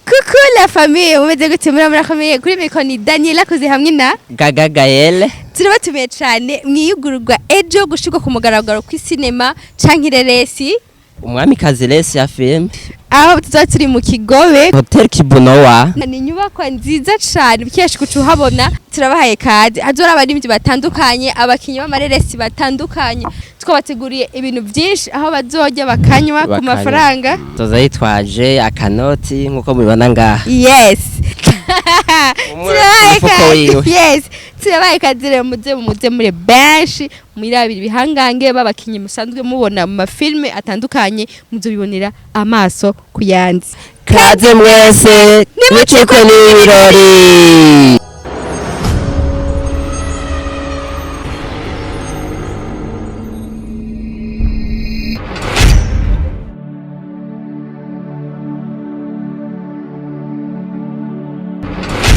Coucou la famille, mumeze gute? Muri murakomeye? Kuri micro ni Daniela koze hamwe na Gaga Gael. Turabatumiye cyane mwiyugururwa ejo, gushirwa ku mugaragaro kw'isinema canke ireresi Umwamikazi Resi ya film. Aho tuzaba turi mu Kigobe. Hotel Kibunowa. Ni inyubakwa nziza cyane, ukesha kuca uhabona. Turabahaye kadi. Hazora abaririmbyi batandukanye, abakinyi b'amareresi batandukanye. Twabateguriye ibintu byinshi, aho bazojya bakanywa ku Bakanywa. mafaranga. Tuza yitwaje akanoti nk'uko mubibona ngaha. Yes. Umwe Turabahaye umufuko kazi. wiwe. Yes, turabahaye kazi rero. Muze muri benshi, mwirabira ibihangange b'abakinyi musanzwe mubona mu mafilme atandukanye, muzobibonera amaso ku yandi. Kaze mwese, Nimucikwe mucikwe n'ibirori.